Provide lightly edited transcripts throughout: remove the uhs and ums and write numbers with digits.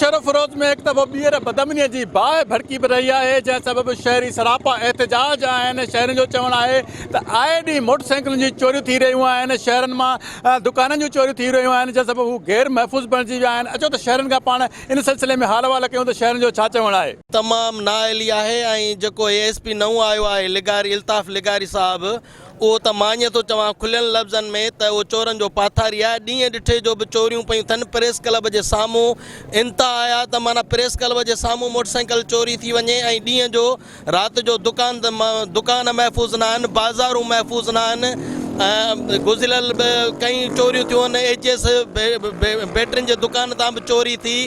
نوشهروفيروز ۾ هڪ دفعو ٻيهر بدامني جي باهه ڀڙڪي به رهي آهي، جنهن سبب شهري سراپا احتجاج آهن، شهرين جو چوڻ آهي ته آئي ڏينهن موٽر سائيڪلن جون چوريون ٿي رهيون آهن، شهرن مان دڪانن جون چوريون ٿي رهيون آهن، جنهن سبب هو غير محفوظ بڻجي ويا آهن، اچو ته شهرين کان پاڻ ان سلسلي ۾ حال احوال ڪيون ته شهرين جو ڇا چوڻ آهي. تمام نااهلي آهي ۽ جيڪو هي ايس پي نئون آيو آهي لغاري الطاف لغاري صاحب اهو ته مان ائين ٿو چوان کليل لفظن ۾ ته اهو چورن جو پاٿاري آهي، ڏينهن ڏٺي جو به چوريون پيون ٿين، پريس ڪلب جي سامهون انتها آهي ته معنيٰ پريس ڪلب جي سامهون موٽر سائيڪل چوري ٿي وڃي ۽ ڏينهن جو رات جو دڪان دڪان محفوظ نه آهن، بازارون محفوظ نه آهن ۽ گذريل به ڪئين چوريون ٿيون آهن، ايچ ايس بيٽرين جي دڪان تان به چوري ٿي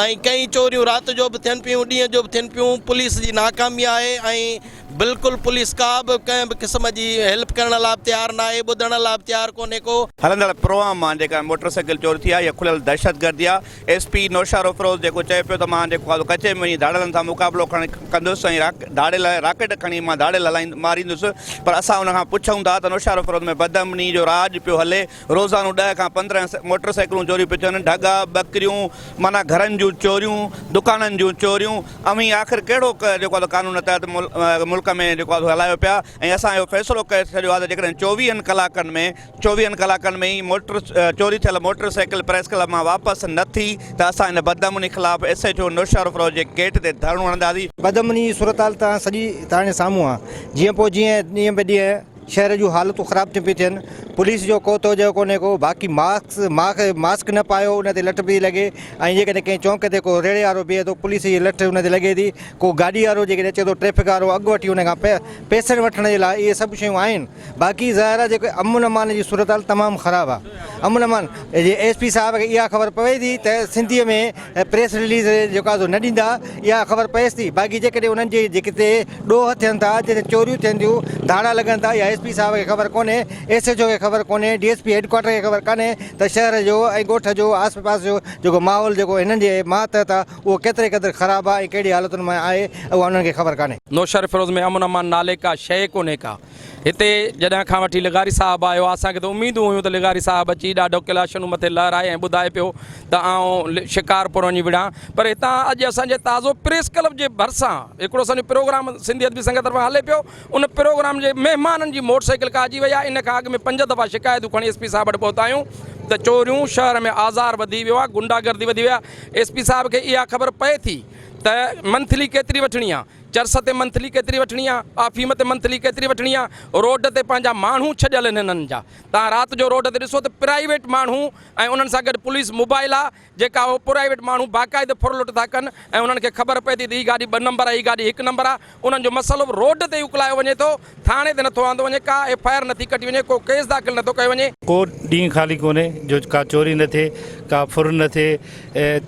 ۽ ڪئين چوريون رات جو به ٿين پيون ڏينهن جو به ٿين پيون، پوليس جي ناڪامي آهي ۽ بلڪل پوليس ڪا به ڪنهن به قسم جي هيلپ ڪرڻ لاء به تيار ناهي ٻڌڻ لاء به تيار ڪونهي ڪو. هلندڙ پروگرام مان جيڪا موٽر سائيڪل چوري ٿي آهي اها کليل دهشتگردي آهي ايس پي نوشهروفيروز جيڪو چئي پيو ته مان جيڪو آهي سو ڪچي ۾ وڃي ڌاڙيلن سان مقابلو کڻي ڪندس ۽ ڌاڙيل راڪيٽ کڻي مان ڌاڙيل هلائيند ماريندس پر اسان ان کان پڇون ٿا ته نوشهروفيروز ۾ بدامني جو راڄ پيو هلي روزانو ڏهه کان 15 موٽر سائيڪلون چوري پيون ٿين ڍڳا ٻڪريون معنيٰ گهرن جون چوريون دڪانن جون چوريون اوهين آخر ڪهڙو جيڪو آهي قانون تحت ملڪ ۾ جيڪو آهي هلايو پيا ۽ اسان اهو فيصلو ڪري ڇڏيو آهي ته جيڪڏهن چوويهن ڪلاڪن ۾ چوويهن ڪلاڪن ۾ ئي موٽر چوري ٿيل موٽر سائيڪل پريس ڪلب مان واپس نه ٿي ته اسان ان بدامني خلاف ايس ايڇ او نوشهروفيروز جي گيٽ تي ڌرڻو هڻنداسين. بدامني جي صورتحال تان سڄي تاڻي سامهون آهي جيئن پوء جيئن ڏينهن به ڏينهن شهر جون حالتون خراب ٿيون پيون ٿين پوليس جو ڪو توجهه ڪونهي ڪو باقي ماسڪ ماسڪ نه پايو ان تي لٺ پئي لڳي ۽ جيڪڏهن ڪنهن چونڪ تي ڪو ريڙهي وارو بيهي ٿو پوليس جي لٺ ان تي لڳي ٿي ڪو گاڏي وارو جيڪڏهن اچي ٿو ٽريفڪ وارو اڳ وٺي ان کان پئسن وٺڻ جي لاء اهي سڀ شيون آهن باقي ظاهر آهي جيڪو امن امان جي صورتحال تمام خراب آهي امن امان جي ايس پي صاحب کي اها خبر پوي ٿي ته سنڌي ۾ پريس رليز جيڪو آهي سو نه ڏيندا اها خبر پئيس ٿي باقي جيڪڏهن انهن جي جتي ڏوهه ٿين ٿا جتي چوريون ٿين ٿيون ڌاڙا لڳن ٿا اها ايس پي صاحب کي خبر ڪونهي ايس ايڇ او کي خبر ڪونهي D S P head quarter کي خبر ڪانهي ته شهر جو ۽ ڳوٺ جو آس پاس جو جيڪو ماحول جيڪو هنن جي ماتحت آهي اهو ڪيتري قدر خراب آهي ۽ ڪهڙي حالتن ۾ آهي اها انهن کي خبر ڪانهي. نوشهروفيروز ۾ امن امان نالي ڪا شيء ڪونهي ڪا. هتي جڏهن کان وٺي لغاري صاحب آيو آهي، اسان کي ته اميدون هيون ته لغاري صاحب اچي ڏاڍو ڪلاشنون مٿي لهرائي ۽ ٻڌائي پيو ته آئون شڪارپور وڃي وڙهان پر هتان اڄ اسان جي تازو پريس ڪلب جي ڀرسان هڪڙو اسان جو پروگرام سنڌي ادبي سنگت طرفان هلي پيو ان پروگرام جي مهمانن جي موٽر سائيڪل ڪاهجي وئي آهي ان کان اڳ ۾ پنج دفعا شڪايتون کڻي ايس پي صاحب وٽ پهتا آهيون ته چوريون شهر ۾ آزار وڌي ويو آهي گنڊا گردي وڌي وئي آهي ايس پي صاحب کي اها خبر پئي ٿي ته منٿلي ڪيتري وٺڻي آهي چرس تي منٿلي ڪيتري وٺڻي آ، آفيم تي منٿلي ڪيتري وٺڻي آ، روڊ تي پنهنجا ماڻهو ڇڏيل آهن هنن جا، توهان رات جو روڊ تي ڏسو ته پرائيويٽ ماڻهو ۽ انهن سان گڏ پوليس موبائل آ جيڪا اهو پرائيويٽ ماڻهو باقاعده ڦر لٽ ٿا ڪن ۽ انهن کي خبر پئي ٿي ته هي گاڏي ٻه نمبر آ هي گاڏي هڪ نمبر آ، انهن جو مسئلو به روڊ تي ئي اڪلايو وڃي ٿو، ٿاڻي تي نٿو آندو وڃي، ڪا ايف I R نٿي ڪٽي وڃي، ڪو ڪيس داخل نٿو ڪيو وڃي. ڪو ڏينهن خالي ڪونهي جو ڪا چوري نه ٿئي، ڪا ڦر نه ٿئي،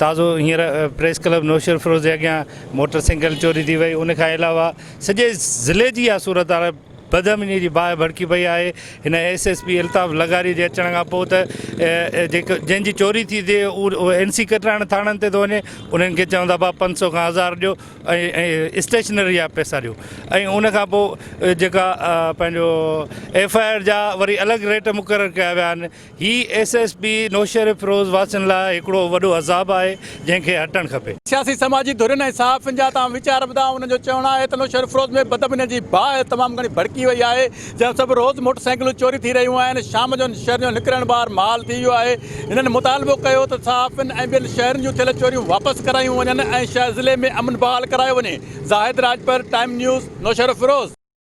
تازو هينئر پريس ڪلب نوشهروفيروز جي اڳيان موٽر سائيڪل چوري ٿي وئي ان کان علاوه سڄي ضلعي جي اها صورتحال بدامني جي باهه ڀڙڪي پئي آهي هن ايس ايس پي الطاف لغاري جي اچڻ کان پوء ته جيڪو جنهن جي چوري ٿي ٿئي اهو اين سي ڪٽرائڻ ٿاڻن تي ٿو وڃي انهن کي چون ٿا ڀا 500 کان هزار ڏيو ۽ اسٽيشنري جا پئسا ڏيو ۽ ان کان پوء جيڪا پنهنجو ايف I R جا وري الڳ ريٽ مقرر ڪيا ويا آهن هي ايس ايس پي نوشهروفيروز واسين لاء هڪڙو وڏو عذاب آهي جنهن کي هٽڻ کپي. سياسي سماجي ڌرين ۽ صحافين جا تمام ويچار ٻڌا انهن جو چوڻ آهي ته نوشهروفيروز ۾ بدامني جي باهه تمام گهڻي ڀڙڪي وئي آهي جنهن سبب روز موٽر سائيڪلون چوري ٿي رهيون آهن شام جو شهر جو نڪرڻ ٻاهر محال ٿي ويو آهي هنن مطالبو ڪيو ته صحافين ۽ ٻين شهرين جون ٿيل چوريون واپس ڪرايون وڃن ۽ ضلعي ۾ امن بحال ڪرايو وڃي زاهد راڄپر، ٽائيم نيوز، نوشهروفيروز.